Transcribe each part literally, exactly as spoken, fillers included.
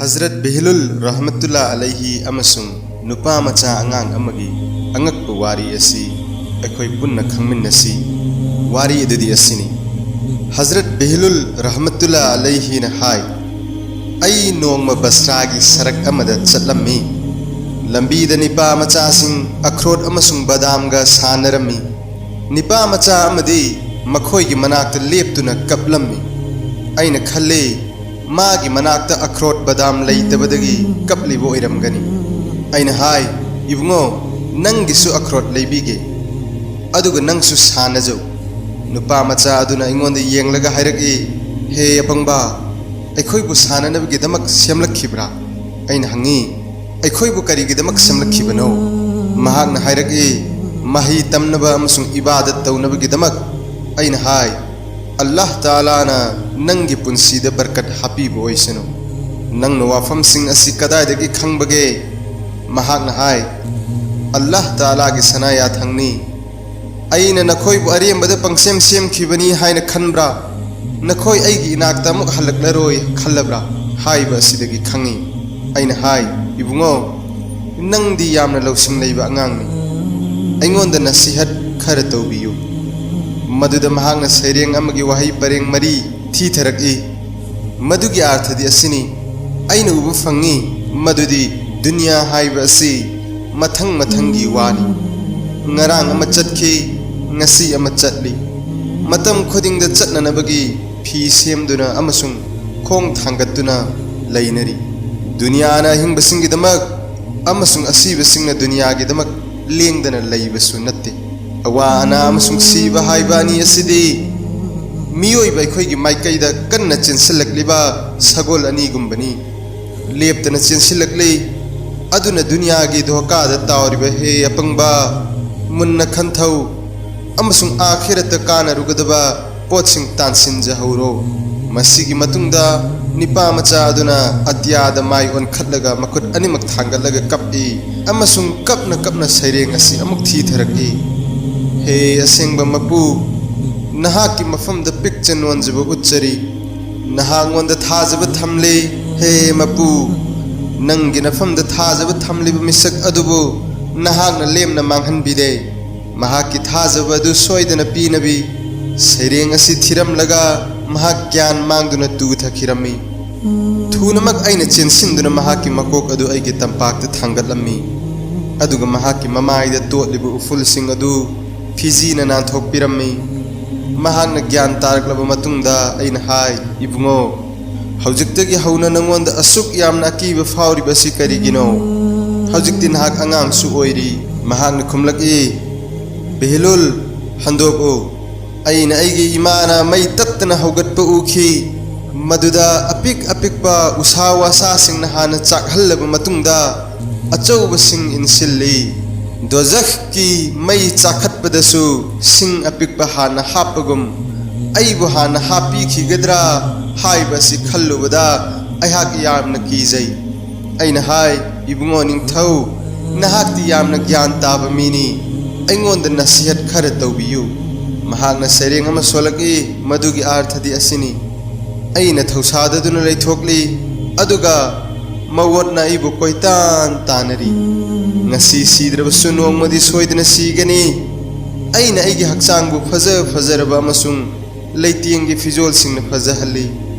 ꯍꯖꯔꯠ ꯕꯤꯍꯂꯨꯜ ꯔꯍꯃꯇꯨꯜꯂꯥ ꯑꯂꯩꯍꯤ ꯑꯃꯁꯨꯡ ꯅꯨꯄꯥ ꯃꯆꯥ ꯑꯉꯥꯡ ꯑꯃꯒꯤ ꯑꯉꯛꯄ ꯋꯥꯔꯤ ꯑꯁꯤ ꯑꯩꯈꯣꯏ ꯄꯨꯟꯅ ꯈꯪꯃꯤꯟꯅꯁꯤ꯫ ꯋꯥꯔꯤ ꯑꯗꯨꯗꯤ ꯑꯁꯤꯅꯤ꯫ ꯍꯖꯔꯠ ꯕꯤꯍꯂꯨꯜ ꯔꯍꯃꯇꯨꯜꯂꯥ ꯑꯂꯩꯍꯤꯅ ꯍꯥꯏ, "ꯑꯩ ꯅꯣꯡꯃ ꯕꯁ꯭ꯔꯥꯒꯤ ꯁꯔꯛ ꯑꯃꯗ ꯆꯠꯂꯝꯃꯤ꯫ ꯂꯝꯕꯤꯗ ꯅꯤꯄꯥ ꯃꯆꯥꯁꯤꯡ ꯑꯈ꯭ꯔꯣꯠ ꯑꯃꯁꯨꯡ ꯕꯗꯥꯝꯒ ꯁꯥꯟꯅꯔꯝꯃꯤ꯫ ꯅꯤꯄꯥ ꯃꯆꯥ ꯑꯃꯗꯤ ꯃꯈꯣꯏꯒꯤ ꯃꯅꯥꯛꯇ ꯂꯦꯞꯇꯨꯅ ꯀꯞꯂꯝꯃꯤ꯫ ꯑꯩꯅ ꯈꯜꯂꯤ, ꯃꯥꯒꯤ ꯃꯅꯥꯛꯇ ꯑꯈ꯭ꯔꯣꯠ ꯕꯗꯥꯝ ꯂꯩꯇꯕꯗꯒꯤ ꯀꯞꯂꯤꯕ ꯑꯣꯏꯔꯝꯒꯅꯤ꯫ ꯑꯩꯅ ꯍꯥꯏ, 'ꯏꯕꯨꯡꯉꯣ, ꯅꯪꯒꯤꯁꯨ ꯑꯈ꯭ꯔꯣꯠ ꯂꯩꯕꯤꯒꯦ, ꯑꯗꯨꯒ ꯅꯪꯁꯨ ꯁꯥꯟꯅꯖꯧ.' ꯅꯨꯄꯥ ꯃꯆꯥ ꯑꯗꯨꯅ ꯑꯩꯉꯣꯟꯗ ꯌꯦꯡꯂꯒ ꯍꯥꯏꯔꯛꯏ, "ꯍꯦ ꯑꯄꯪꯕ, ꯑꯩꯈꯣꯏꯕꯨ ꯁꯥꯟꯅꯅꯕꯒꯤꯗꯃꯛ ꯁꯦꯝꯂꯛꯈꯤꯕ꯭ꯔꯥ?" ꯑꯩꯅ ꯍꯪꯉꯤ, "ꯑꯩꯈꯣꯏꯕꯨ ꯀꯔꯤꯒꯤꯗꯃꯛ ꯁꯦꯝꯂꯛꯈꯤꯕꯅꯣ?" ꯃꯍꯥꯛꯅ ꯍꯥꯏꯔꯛꯏ, "ꯃꯍꯩ ꯇꯝꯅꯕ ꯑꯃꯁꯨꯡ ꯏꯕꯥꯗꯠ ꯇꯧꯅꯕꯒꯤꯗꯃꯛ꯫" ꯑꯩꯅ ꯍꯥꯏ, "ꯑꯜꯂꯥꯍ ꯇꯥꯂꯥꯅ ꯅꯪꯒꯤ ꯄꯨꯟꯁꯤꯗ ꯕꯔꯀꯠ ꯍꯥꯞꯄꯤꯕ ꯑꯣꯏꯁꯅꯨ꯫ ꯅꯪꯅ ꯋꯥꯐꯝꯁꯤꯡ ꯑꯁꯤ ꯀꯗꯥꯏꯗꯒꯤ ꯈꯪꯕꯒꯦ?" ꯃꯍꯥꯛꯅ ꯍꯥꯏ, "ꯑꯜꯂꯥꯍ ꯇꯥꯂꯥꯒꯤ ꯁꯅꯥ ꯌꯥꯊꯪꯅꯤ꯫ ꯑꯩꯅ ꯅꯈꯣꯏꯕꯨ ꯑꯔꯦꯝꯕꯗ ꯄꯪꯁꯦꯝ ꯁꯦꯝꯈꯤꯕꯅꯤ ꯍꯥꯏꯅ ꯈꯟꯕ꯭ꯔꯥ? ꯅꯈꯣꯏ ꯑꯩꯒꯤ ꯏꯅꯥꯛꯇ ꯑꯃꯨꯛ ꯍꯜꯂꯛꯂꯔꯣꯏ ꯈꯜꯂꯕ꯭ꯔꯥ?" ꯍꯥꯏꯕ ꯑꯁꯤꯗꯒꯤ ꯈꯪꯉꯤ꯫ ꯑꯩꯅ ꯍꯥꯏ, "ꯏꯕꯨꯡꯉꯣ, ꯅꯪꯗꯤ ꯌꯥꯝꯅ ꯂꯧꯁꯤꯡ ꯂꯩꯕ ꯑꯉꯥꯡꯅꯤ꯫ ꯑꯩꯉꯣꯟꯗ ꯅꯁꯤꯍꯠ ꯈꯔ ꯇꯧꯕꯤꯌꯨ꯫" ꯃꯗꯨꯗ ꯃꯍꯥꯛꯅ ꯁꯩꯔꯦꯡ ꯑꯃꯒꯤ ꯋꯥꯍꯩ ꯄꯔꯦꯡ ꯃꯔꯤ ꯊꯤꯊꯔꯛꯏ꯫ ꯃꯗꯨꯒꯤ ꯑꯥꯔꯊꯗꯤ ꯑꯁꯤꯅꯤ, ꯑꯩꯅ ꯎꯕ ꯐꯪꯉꯤ ꯃꯗꯨꯗꯤ ꯗꯨꯅꯤꯌꯥ ꯍꯥꯏꯕ ꯑꯁꯤ ꯃꯊꯪ ꯃꯊꯪꯒꯤ ꯋꯥꯅꯤ꯫ ꯉꯔꯥꯡ ꯑꯃ ꯆꯠꯈꯤ, ꯉꯁꯤ ꯑꯃ ꯆꯠꯂꯤ꯫ ꯃꯇꯝ ꯈꯨꯗꯤꯡꯗ ꯆꯠꯅꯅꯕꯒꯤ ꯐꯤ ꯁꯦꯝꯗꯨꯅ ꯑꯃꯁꯨꯡ ꯈꯣꯡ ꯊꯥꯡꯒꯠꯇꯨꯅ ꯂꯩꯅꯔꯤ꯫ ꯗꯨꯅꯤꯌꯥꯅ ꯑꯍꯤꯡꯕꯁꯤꯡꯒꯤꯗꯃꯛ ꯑꯃꯁꯨꯡ ꯑꯁꯤꯕꯁꯤꯡꯅ ꯗꯨꯅꯤꯌꯥꯒꯤꯗꯃꯛ ꯂꯦꯡꯗꯅ ꯂꯩꯕꯁꯨ ꯅꯠꯇꯦ꯫ ꯑꯋꯥ ꯑꯅꯥ ꯑꯃꯁꯨꯡ ꯁꯤꯕ ꯍꯥꯏꯕ ꯑꯅꯤ ꯑꯁꯤꯗꯤ ꯃꯤꯑꯣꯏꯕ ꯑꯩꯈꯣꯏꯒꯤ ꯃꯥꯏꯀꯩꯗ ꯀꯟꯅ ꯆꯦꯟꯁꯤꯜꯂꯛꯂꯤꯕ ꯁꯒꯣꯜ ꯑꯅꯤꯒꯨꯝꯕꯅꯤ꯫ ꯂꯦꯞꯇꯅ ꯆꯦꯟꯁꯤꯜꯂꯛꯂꯤ꯫ ꯑꯗꯨꯅ ꯗꯨꯅꯤꯌꯥꯒꯤ ꯙꯣꯀꯥꯗ ꯇꯥꯎꯔꯤꯕ ꯍꯦ ꯑꯄꯪꯕ, ꯃꯨꯟꯅ ꯈꯟꯊꯧ ꯑꯃꯁꯨꯡ ꯑꯥꯈꯤꯔꯠꯇ ꯀꯥꯟꯅꯔꯨꯒꯗꯕ ꯄꯣꯠꯁꯤꯡ ꯇꯥꯟꯁꯤꯟꯖꯍꯧꯔꯣ꯫ ꯃꯁꯤꯒꯤ ꯃꯇꯨꯡꯗ ꯅꯤꯄꯥ ꯃꯆꯥ ꯑꯗꯨꯅ ꯑꯇꯤꯌꯥꯗ ꯃꯥꯏ ꯑꯣꯟꯈꯠꯂꯒ ꯃꯈꯨꯠ ꯑꯅꯤꯃꯛ ꯊꯥꯡꯒꯠꯂꯒ ꯀꯞꯏ ꯑꯃꯁꯨꯡ ꯀꯞꯅ ꯀꯞꯅ ꯁꯩꯔꯦꯡ ꯑꯁꯤ ꯑꯃꯨꯛ ꯊꯤꯊꯔꯛꯏ꯫ ꯍꯦ ꯑꯁꯦꯡꯕ ꯃꯄꯨ, ꯅꯍꯥꯛꯀꯤ ꯃꯐꯝꯗ ꯄꯤꯛꯆ ꯅꯣꯟꯖꯕ ꯎꯠꯆꯔꯤ꯫ ꯅꯍꯥꯛꯉꯣꯟꯗ ꯊꯥꯖꯕ ꯊꯝꯂꯤ꯫ ꯍꯦ ꯃꯄꯨ, ꯅꯪꯒꯤ ꯅꯐꯝꯗ ꯊꯥꯖꯕ ꯊꯝꯂꯤꯕ ꯃꯤꯁꯛ ꯑꯗꯨꯕꯨ ꯅꯍꯥꯛꯅ ꯂꯦꯝꯅ ꯃꯥꯡꯍꯟꯕꯤꯗꯦ꯫ ꯃꯍꯥꯛꯀꯤ ꯊꯥꯖꯕ ꯑꯗꯨ ꯁꯣꯏꯗꯅ ꯄꯤꯅꯕꯤ ꯁꯩꯔꯦꯡ ꯑꯁꯤ ꯊꯤꯔꯝꯂꯒ ꯃꯍꯥꯛ ꯒ꯭ꯌꯥꯟ ꯃꯥꯡꯗꯨꯅ ꯇꯨꯊꯈꯤꯔꯝꯃꯤ꯫ ꯊꯨꯅꯃꯛ ꯑꯩꯅ ꯆꯦꯟꯁꯤꯟꯗꯨꯅ ꯃꯍꯥꯛꯀꯤ ꯃꯀꯣꯛ ꯑꯗꯨ ꯑꯩꯒꯤ ꯇꯝꯄꯥꯛꯇ ꯊꯥꯡꯒꯠꯂꯝꯃꯤ, ꯑꯗꯨꯒ ꯃꯍꯥꯛꯀꯤ ꯃꯃꯥꯏꯗ ꯇꯣꯠꯂꯤꯕ ꯎꯐꯨꯜꯁꯤꯡ ꯑꯗꯨ ꯐꯤꯖꯤꯅ ꯅꯥꯟꯊꯣꯛꯄꯤꯔꯝꯃꯤ꯫ ꯃꯍꯥꯛꯅ ꯒ꯭ꯌꯥꯟ ꯇꯥꯔꯛꯂꯕ ꯃꯇꯨꯡꯗ ꯑꯩꯅ ꯍꯥꯏ, "ꯏꯕꯨꯡꯉꯣ, ꯍꯧꯖꯤꯛꯇꯒꯤ ꯍꯧꯅ ꯅꯉꯣꯟꯗ ꯑꯁꯨꯛ ꯌꯥꯝꯅ ꯑꯀꯤꯕ ꯐꯥꯎꯔꯤꯕ ꯑꯁꯤ ꯀꯔꯤꯒꯤꯅꯣ? ꯍꯧꯖꯤꯛꯇꯤ ꯅꯍꯥꯛ ꯑꯉꯥꯡꯁꯨ ꯑꯣꯏꯔꯤ꯫" ꯃꯍꯥꯛꯅ ꯈꯨꯝꯂꯛꯏ, "ꯕꯦꯍꯂꯨꯜ, ꯍꯟꯗꯣꯛꯎ꯫ ꯑꯩꯅ ꯑꯩꯒꯤ ꯏꯃꯥꯅ ꯃꯩ ꯇꯠꯇꯅ ꯍꯧꯒꯠꯄ ꯎꯈꯤ꯫ ꯃꯗꯨꯗ ꯑꯄꯤꯛ ꯑꯄꯤꯛꯄ ꯎꯁꯥ ꯋꯥꯁꯥꯁꯤꯡꯅ ꯍꯥꯟꯅ ꯆꯥꯛꯍꯜꯂꯕ ꯃꯇꯨꯡꯗ ꯑꯆꯧꯕꯁꯤꯡ ꯏꯟꯁꯤꯜꯂꯤ꯫ ꯗꯣꯖꯈꯀꯤ ꯃꯩ ꯆꯥꯈꯠꯄꯗꯁꯨ ꯁꯤꯡ ꯑꯄꯤꯛꯄ ꯍꯥꯟꯅ ꯍꯥꯞꯄꯒꯨꯝ ꯑꯩꯕꯨ ꯍꯥꯟꯅ ꯍꯥꯞꯄꯤꯈꯤꯒꯗ꯭ꯔꯥ ꯍꯥꯏꯕ ꯑꯁꯤ ꯈꯜꯂꯨꯕꯗ ꯑꯩꯍꯥꯛ ꯌꯥꯝꯅ ꯀꯤꯖꯩ꯫" ꯑꯩꯅ ꯍꯥꯏ, "ꯏꯕꯨꯡꯉꯣ ꯅꯤꯡꯊꯧ, ꯅꯍꯥꯛꯇꯤ ꯌꯥꯝꯅ ꯒ꯭ꯌꯥꯟ ꯇꯥꯕ ꯃꯤꯅꯤ꯫ ꯑꯩꯉꯣꯟꯗ ꯅꯁꯤꯍꯠ ꯈꯔ ꯇꯧꯕꯤꯌꯨ꯫" ꯃꯍꯥꯛꯅ ꯁꯩꯔꯦꯡ ꯑꯃ ꯁꯣꯜꯂꯛꯏ, ꯃꯗꯨꯒꯤ ꯑꯥꯔꯊꯗꯤ ꯑꯁꯤꯅꯤ: "ꯑꯩꯅ ꯊꯧꯁꯥꯗꯗꯨꯅ ꯂꯩꯊꯣꯛꯂꯤ, ꯑꯗꯨꯒ ꯃꯋꯣꯠꯅ ꯑꯩꯕꯨ ꯀꯣꯏꯇꯥꯟ ꯇꯥꯟꯅꯔꯤ꯫ ꯉꯁꯤ ꯁꯤꯗ꯭ꯔꯕꯁꯨ ꯅꯣꯡꯃꯗꯤ ꯁꯣꯏꯗꯅ ꯁꯤꯒꯅꯤ꯫ ꯑꯩꯅ ꯑꯩꯒꯤ ꯍꯛꯆꯥꯡꯕꯨ ꯐꯖ ꯐꯖꯔꯕ ꯑꯃꯁꯨꯡ ꯂꯩꯇꯦꯡꯒꯤ ꯐꯤꯖꯣꯜꯁꯤꯡꯅ ꯐꯖꯍꯜꯂꯤ,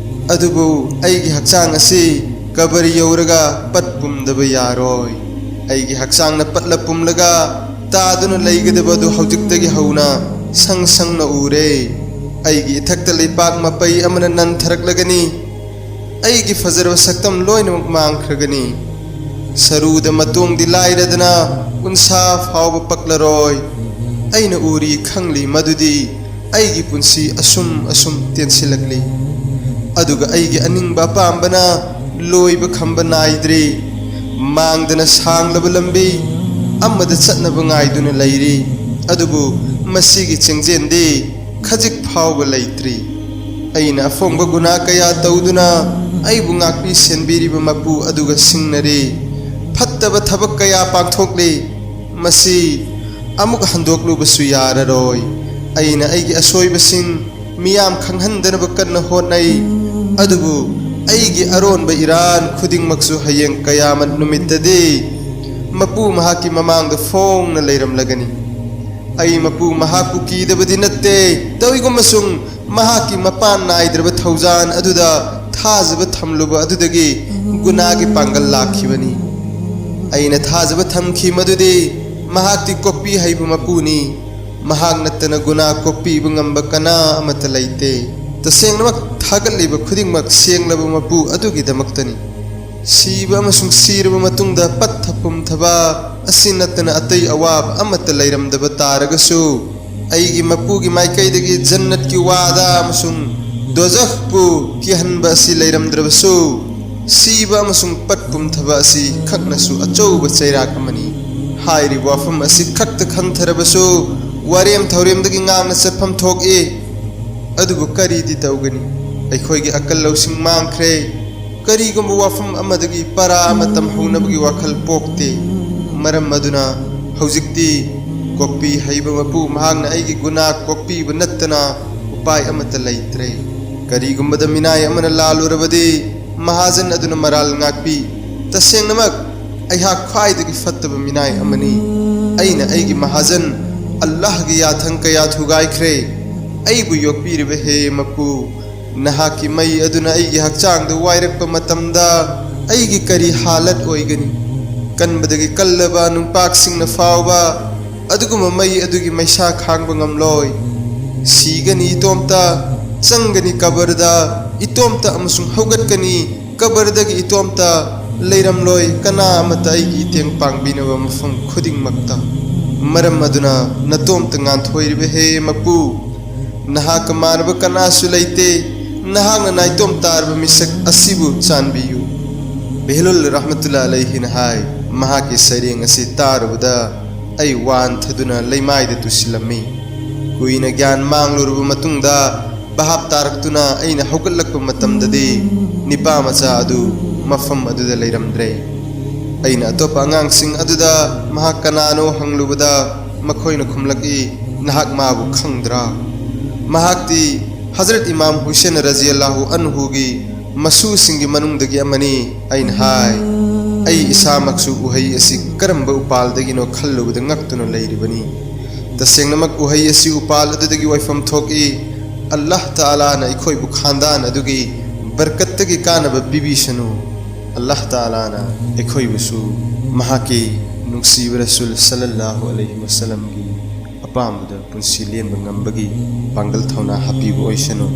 ꯑꯗꯨꯕꯨ ꯑꯩꯒꯤ ꯍꯛꯆꯥꯡ ꯑꯁꯤ ꯀꯕꯔ ꯌꯧꯔꯒ ꯄꯠ ꯄꯨꯝꯗꯕ ꯌꯥꯔꯣꯏ꯫ ꯑꯩꯒꯤ ꯍꯛꯆꯥꯡꯅ ꯄꯠꯂ ꯄꯨꯝꯂꯒ ꯇꯥꯗꯨꯅ ꯂꯩꯒꯗꯕ ꯑꯗꯨ ꯍꯧꯖꯤꯛꯇꯒꯤ ꯍꯧꯅ ꯁꯪ ꯁꯪꯅ ꯎꯔꯦ꯫ ꯑꯩꯒꯤ ꯏꯊꯛꯇ ꯂꯩꯄꯥꯛ ꯃꯄꯩ ꯑꯃꯅ ꯅꯟꯊꯔꯛꯂꯒꯅꯤ꯫ ꯑꯩꯒꯤ ꯐꯖꯔꯕ ꯁꯛꯇꯝ ꯂꯣꯏꯅꯃꯛ ꯃꯥꯡꯈ꯭ꯔꯒꯅꯤ꯫ ꯁꯔꯨꯗ ꯃꯇꯣꯡꯗꯤ ꯂꯥꯏꯔꯗꯅ ꯎꯟꯁꯥ ꯐꯥꯎꯕ ꯄꯛꯂꯔꯣꯏ꯫ ꯑꯩꯅ ꯎꯔꯤ ꯈꯪꯂꯤ ꯃꯗꯨꯗꯤ ꯑꯩꯒꯤ ꯄꯨꯟꯁꯤ ꯑꯁꯨꯝ ꯑꯁꯨꯝ ꯇꯦꯟꯁꯤꯜꯂꯛꯂꯤ꯫ ꯑꯗꯨꯒ ꯑꯩꯒꯤ ꯑꯅꯤꯡꯕ ꯑꯄꯥꯝꯕꯅ ꯂꯣꯏꯕ ꯈꯝꯕ ꯅꯥꯏꯗ꯭ꯔꯤ꯫ ꯃꯥꯡꯗꯅ ꯁꯥꯡꯂꯕ ꯂꯝꯕꯤ ꯑꯃꯗ ꯆꯠꯅꯕ ꯉꯥꯏꯗꯨꯅ ꯂꯩꯔꯤ꯫ ꯑꯗꯨꯕꯨ ꯃꯁꯤꯒꯤ ꯆꯦꯡꯖꯦꯜꯗꯤ ꯈꯖꯤꯛ ꯐꯥꯎꯕ ꯂꯩꯇ꯭ꯔꯤ꯫ ꯑꯩꯅ ꯑꯐꯣꯡꯕ ꯒꯨꯅꯥ ꯀꯌꯥ ꯇꯧꯗꯨꯅ ꯑꯩꯕꯨ ꯉꯥꯛꯄꯤ ꯁꯦꯟꯕꯤꯔꯤꯕ ꯃꯄꯨ ꯑꯗꯨꯒ ꯁꯤꯡꯅꯔꯤ꯫ ꯐꯠꯇꯕ ꯊꯕꯛ ꯀꯌꯥ ꯄꯥꯡꯊꯣꯛꯂꯤ꯫ ꯃꯁꯤ ꯑꯃꯨꯛ ꯍꯟꯗꯣꯛꯂꯨꯕꯁꯨ ꯌꯥꯔꯔꯣꯏ꯫ ꯑꯩꯅ ꯑꯩꯒꯤ ꯑꯁꯣꯏꯕꯁꯤꯡ ꯃꯤꯌꯥꯝ ꯈꯪꯍꯟꯗꯅꯕ ꯀꯟꯅ ꯍꯣꯠꯅꯩ, ꯑꯗꯨꯕꯨ ꯑꯩꯒꯤ ꯑꯔꯣꯟꯕ ꯏꯔꯥꯟ ꯈꯨꯗꯤꯡꯃꯛꯁꯨ ꯍꯌꯦꯡ ꯀꯌꯥꯃꯠ ꯅꯨꯃꯤꯠꯇꯗꯤ ꯃꯄꯨ ꯃꯍꯥꯛꯀꯤ ꯃꯃꯥꯡꯗ ꯐꯣꯡꯅ ꯂꯩꯔꯝꯂꯒꯅꯤ꯫ ꯑꯩ ꯃꯄꯨ ꯃꯍꯥꯛꯄꯨ ꯀꯤꯗꯕꯗꯤ ꯅꯠꯇꯦ, ꯇꯧꯏꯒꯨꯝꯕꯁꯨꯡ ꯃꯍꯥꯛꯀꯤ ꯃꯄꯥꯟ ꯅꯥꯏꯗ꯭ꯔꯕ ꯊꯧꯖꯥꯟ ꯑꯗꯨꯗ ꯊꯥꯖꯕ ꯊꯝꯂꯨꯕ ꯑꯗꯨꯗꯒꯤ ꯒꯨꯅꯥꯒꯤ ꯄꯥꯡꯒꯜ ꯂꯥꯛꯈꯤꯕꯅꯤ꯫ ꯑꯩꯅ ꯊꯥꯖꯕ ꯊꯝꯈꯤ ꯃꯗꯨꯗꯤ ꯃꯍꯥꯛꯇꯤ ꯀꯣꯛꯄꯤ ꯍꯩꯕ ꯃꯄꯨꯅꯤ꯫ ꯃꯍꯥꯛ ꯅꯠꯇꯅ ꯒꯨꯅꯥ ꯀꯣꯛꯄꯤꯕ ꯉꯝꯕ ꯀꯅꯥ ꯑꯃꯠꯇ ꯂꯩꯇꯦ꯫ ꯇꯁꯦꯡꯅꯃꯛ ꯊꯥꯒꯠꯂꯤꯕ ꯈꯨꯗꯤꯡꯃꯛ ꯁꯦꯡꯂꯕ ꯃꯄꯨ ꯑꯗꯨꯒꯤꯗꯃꯛꯇꯅꯤ꯫ ꯁꯤꯕ ꯑꯃꯁꯨꯡ ꯁꯤꯔꯕ ꯃꯇꯨꯡꯗ ꯄꯠꯊ ꯄꯨꯝꯊꯕ ꯑꯁꯤ ꯅꯠꯇꯅ ꯑꯇꯩ ꯑꯋꯥꯕ ꯑꯃꯠꯇ ꯂꯩꯔꯝꯗꯕ ꯇꯥꯔꯒꯁꯨ, ꯑꯩꯒꯤ ꯃꯄꯨꯒꯤ ꯃꯥꯏꯀꯩꯗꯒꯤ ꯖꯟꯅꯠꯀꯤ ꯋꯥꯗ ꯑꯃꯁꯨꯡ ꯗꯣꯖꯈꯄꯨ ꯀꯤꯍꯟꯕ ꯑꯁꯤ ꯂꯩꯔꯝꯗ꯭ꯔꯕꯁꯨ, ꯁꯤꯕ ꯑꯃꯁꯨꯡ ꯄꯠ ꯄꯨꯝꯊꯕ ꯑꯁꯤ ꯈꯛꯅꯁꯨ ꯑꯆꯧꯕ ꯆꯩꯔꯥꯛ ꯑꯃꯅꯤ꯫ ꯍꯥꯏꯔꯤꯕ ꯋꯥꯐꯝ ꯑꯁꯤ ꯈꯛꯇ ꯈꯟꯊꯔꯕꯁꯨ, ꯋꯥꯔꯦꯝ ꯊꯧꯔꯦꯝꯗꯒꯤ ꯉꯥꯛꯅ ꯆꯠꯐꯝ ꯊꯣꯛꯏ꯫ ꯑꯗꯨꯕꯨ ꯀꯔꯤꯗꯤ ꯇꯧꯒꯅꯤ? ꯑꯩꯈꯣꯏꯒꯤ ꯑꯀꯜ ꯂꯧꯁꯤꯡ ꯃꯥꯡꯈ꯭ꯔꯦ꯫ ꯀꯔꯤꯒꯨꯝꯕ ꯋꯥꯐꯝ ꯑꯃꯗꯒꯤ ꯄꯔꯥ ꯑꯃ ꯇꯝꯍꯧꯅꯕꯒꯤ ꯋꯥꯈꯜ ꯄꯣꯛꯇꯦ꯫ ꯃꯔꯝ ꯑꯗꯨꯅ ꯍꯧꯖꯤꯛꯇꯤ ꯀꯣꯛꯄꯤ ꯍꯩꯕ ꯃꯄꯨ ꯃꯍꯥꯛꯅ ꯑꯩꯒꯤ ꯒꯨꯅꯥ ꯀꯣꯛꯄꯤꯕ ꯅꯠꯇꯅ ꯎꯄꯥꯏ ꯑꯃꯠꯇ ꯂꯩꯇ꯭ꯔꯦ꯫ ꯀꯔꯤꯒꯨꯝꯕꯗ ꯃꯤꯅꯥꯏ ꯑꯃꯅ ꯂꯥꯜꯂꯨꯔꯕꯗꯤ, ꯃꯍꯥꯖꯟ ꯑꯗꯨꯅ ꯃꯔꯥꯜ ꯉꯥꯛꯄꯤ꯫ ꯇꯁꯦꯡꯅꯃꯛ, ꯑꯩꯍꯥꯛ ꯈ꯭ꯋꯥꯏꯗꯒꯤ ꯐꯠꯇꯕ ꯃꯤꯅꯥꯏ ꯑꯃꯅꯤ꯫ ꯑꯩꯅ ꯑꯩꯒꯤ ꯃꯍꯥꯖꯟ ꯑꯜꯂꯥꯍꯒꯤ ꯌꯥꯊꯪ ꯀꯌꯥ ꯊꯨꯒꯥꯏꯈ꯭ꯔꯦ꯫ ꯑꯩꯕꯨ ꯌꯣꯛꯄꯤꯔꯤꯕ ꯍꯦ ꯃꯄꯨ, ꯅꯍꯥꯛꯀꯤ ꯃꯩ ꯑꯗꯨꯅ ꯑꯩꯒꯤ ꯍꯛꯆꯥꯡꯗ ꯋꯥꯏꯔꯛꯄ ꯃꯇꯝꯗ ꯑꯩꯒꯤ ꯀꯔꯤ ꯍꯥꯂꯠ ꯑꯣꯏꯒꯅꯤ? ꯀꯟꯕꯗꯒꯤ ꯀꯜꯂꯕ ꯅꯨꯡꯄꯥꯛꯁꯤꯡꯅ ꯐꯥꯎꯕ ꯑꯗꯨꯒꯨꯝꯕ ꯃꯩ ꯑꯗꯨꯒꯤ ꯃꯩꯁꯥ ꯈꯥꯡꯕ ꯉꯝꯂꯣꯏ꯫ ꯁꯤꯒꯅꯤ ꯏꯇꯣꯝꯇ, ꯆꯪꯒꯅꯤ ꯀꯕꯔꯗ ꯏꯇꯣꯝꯇ ꯑꯃꯁꯨꯡ ꯍꯧꯒꯠꯀꯅꯤ꯫ ꯀꯕꯔꯗꯒꯤ ꯏꯇꯣꯝꯇ ꯂꯩꯔꯝꯂꯣꯏ꯫ ꯀꯅꯥ ꯑꯃꯠꯇ ꯑꯩꯒꯤ ꯏꯇꯦꯡ ꯄꯥꯡꯕꯤꯅꯕ ꯃꯐꯝ ꯈꯨꯗꯤꯡꯃꯛꯇ꯫ ꯃꯔꯝ ꯑꯗꯨꯅ ꯅꯇꯣꯝꯇ ꯉꯥꯟꯊꯣꯏꯔꯤꯕ ꯍꯦ ꯃꯄꯨ, ꯅꯍꯥꯛꯀ ꯃꯥꯟꯅꯕ ꯀꯅꯥꯁꯨ ꯂꯩꯇꯦ꯫ ꯅꯍꯥꯛꯅ ꯅꯥꯏꯇꯣꯝ ꯇꯥꯔꯕ ꯃꯤꯁꯛ ꯑꯁꯤꯕꯨ ꯆꯥꯟꯕꯤꯌꯨ꯫ ꯕꯦꯍꯂꯨꯜ ꯔꯍꯃꯇꯨꯜꯂꯥ ꯑꯂꯩꯍꯤꯅ ꯍꯥꯏ, ꯃꯍꯥꯛꯀꯤ ꯁꯩꯔꯦꯡ ꯑꯁꯤ ꯇꯥꯔꯨꯕꯗ ꯑꯩ ꯋꯥꯟꯊꯗꯨꯅ ꯂꯩꯃꯥꯏꯗ ꯇꯨꯁꯤꯜꯂꯝꯃꯤ꯫ ꯀꯨꯏꯅ ꯒ꯭ꯌꯥꯟ ꯃꯥꯡꯂꯨꯔꯕ ꯃꯇꯨꯡꯗ ꯚꯥꯞ ꯇꯥꯔꯛꯇꯨꯅ ꯑꯩꯅ ꯍꯧꯒꯠꯂꯛꯄ ꯃꯇꯝꯗꯗꯤ ꯅꯤꯄꯥ ꯃꯆꯥ ꯑꯗꯨ ꯃꯐꯝ ꯑꯗꯨꯗ ꯂꯩꯔꯝꯗ꯭ꯔꯦ꯫ ꯑꯩꯅ ꯑꯇꯣꯞꯄ ꯑꯉꯥꯡꯁꯤꯡ ꯑꯗꯨꯗ ꯃꯍꯥꯛ ꯀꯅꯥꯅꯣ ꯍꯪꯂꯨꯕꯗ ꯃꯈꯣꯏꯅ ꯈꯨꯝꯂꯛꯏ, "ꯅꯍꯥꯛ ꯃꯥꯕꯨ ꯈꯪꯗ꯭ꯔꯥ? ꯃꯍꯥꯛꯇꯤ ꯍꯖꯔꯠ ꯏꯃꯥꯝ ꯍꯨꯁꯦꯟ ꯔꯖꯤꯌꯜꯂꯥꯍꯨ ꯑꯟꯍꯨꯒꯤ ꯃꯁꯨꯁꯤꯡꯒꯤ ꯃꯅꯨꯡꯗꯒꯤ ꯑꯃꯅꯤ꯫ ꯑꯩꯅ ꯍꯥꯏ, ꯑꯩ ꯏꯁꯥꯃꯛꯁꯨ ꯎꯍꯩ ꯑꯁꯤ ꯀꯔꯝꯕ ꯎꯄꯥꯜꯗꯒꯤꯅꯣ ꯈꯜꯂꯨꯕꯗ ꯉꯛꯇꯨꯅ ꯂꯩꯔꯤꯕꯅꯤ꯫ ꯇꯁꯦꯡꯅꯃꯛ ꯎꯍꯩ ꯑꯁꯤ ꯎꯄꯥꯜ ꯑꯗꯨꯗꯒꯤ ꯑꯣꯏꯐꯝ ꯊꯣꯛꯏ꯫ ꯑꯜꯂꯥꯍ ꯇꯥꯂꯥꯅ ꯑꯩꯈꯣꯏꯕꯨ ꯈꯥꯟꯗꯥꯟ ꯑꯗꯨꯒꯤ ꯕꯔꯀꯠꯇꯒꯤ ꯀꯥꯟꯅꯕ ꯄꯤꯕꯤꯁꯅꯨ꯫ ꯑꯜꯂꯥꯍ ꯇꯥꯂꯥꯅ ꯑꯩꯈꯣꯏꯕꯨꯁꯨ ꯃꯍꯥꯛꯀꯤ ꯅꯨꯡꯁꯤꯕ ꯔꯁꯨꯜ ꯁꯜꯂꯜꯂꯥꯍꯨ ꯑꯂꯩꯍꯤ ꯋꯁꯜꯂꯝꯒꯤ ꯑꯄꯥꯝꯕꯗ ꯄꯨꯟꯁꯤ ꯂꯦꯟꯕ ꯉꯝꯕꯒꯤ ꯄꯥꯡꯒꯜ ꯊꯧꯅꯥ ꯍꯥꯞꯄꯤꯕ ꯑꯣꯏꯁꯅꯨ꯫